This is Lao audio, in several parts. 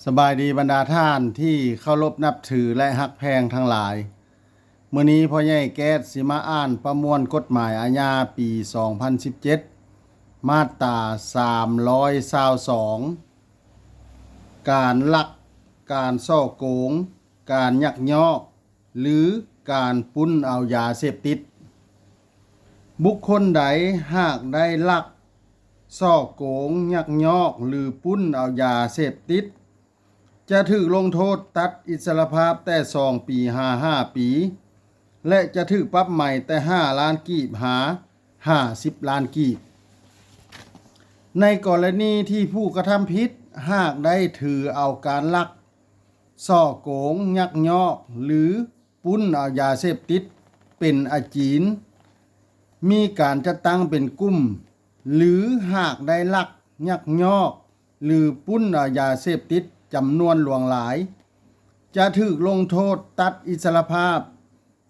ສະບາຍດີບັນດາທ່ານທີ່ເຄົາລົບນັບຖື ແລະ ຮັກແພງທັງຫຼາຍ. ມື້ນີ້ພໍ່ໃຫຍ່ແກ້ດຊິມາອ່ານປະມວນກົດໝາຍອາຍາປີສອງພັນສິບເຈັດ ມາດຕາສາມຮ້ອຍຊາວສອງ ການລັກ, ການສໍ້ໂກງ, ການຍັກຍອກ ຫຼື ການປຸ້ນເອົາຢາເສບຕິດ. ບຸກຄົນໃດຫາກໄດ້ລັກ, ສໍ້ໂກງ, ຍັກຍອກ ຫຼື ປຸ້ນເອົາຢາເສບຕິດ ຈະຖືກລົງໂທດຕັດອິດສະຫຼະພາບແຕ່ສອງປີຫາຫ້າປີ ແລະ ຈະຖືກປັບໃໝແຕ່ຫ້າລ້ານກີບຫາຫ້າສິບລ້ານກີບ. ໃນກໍລະນີທີ່ຜູ້ກະທຳຜິດຫາກໄດ້ຖືເອົາການລັກ, ສໍ້ໂກງ, ຍັກຍອກ ຫຼື ປຸ້ນເອົາຢາເສບຕິດເປັນອາຈີນ, ມີການຈັດຕັ້ງເປັນກຸ່ມ ຫຼື ຫາກໄດ້ລັກ, ຍັກຍອກ ຫຼື ປຸ້ນເອົາຢາເສບຕິດຈຳນວນຫຼວງຫຼາຍ, ຈະຖືກລົງໂທດຕັດອິດສະຫຼະພາບ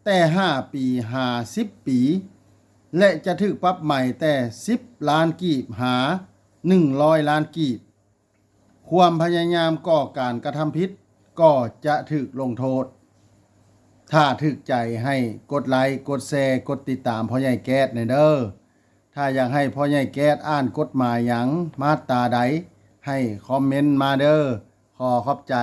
ແຕ່ຫ້າປີຫາສິບປີ ແລະ ຈະຖືກປັບໃໝແຕ່ສິບລ້ານກີບຫາໜຶ່ງຮ້ອຍລ້ານກີບ. ຄວາມພະຍາຍາມກໍ່ການກະທຳຜິດກໍຈະຖືກລົງໂທດ. ຖ້າຖືກໃຈໃຫ້ກົດໄລ, ກົດແຊ, ກົດຕິດຕາມພໍ່ໃຫຍ່ແກ້ດແດ່ເດີ. ຖ້າຢາກໃຫ້ພໍ່ໃຫຍ່ແກ້ດອ່ານກົດໝາຍຫຍັງ, ມາດຕາໃດ, ໃຫ້ຄອມເມັນມາເດີ. ຂໍຂອບໃຈ.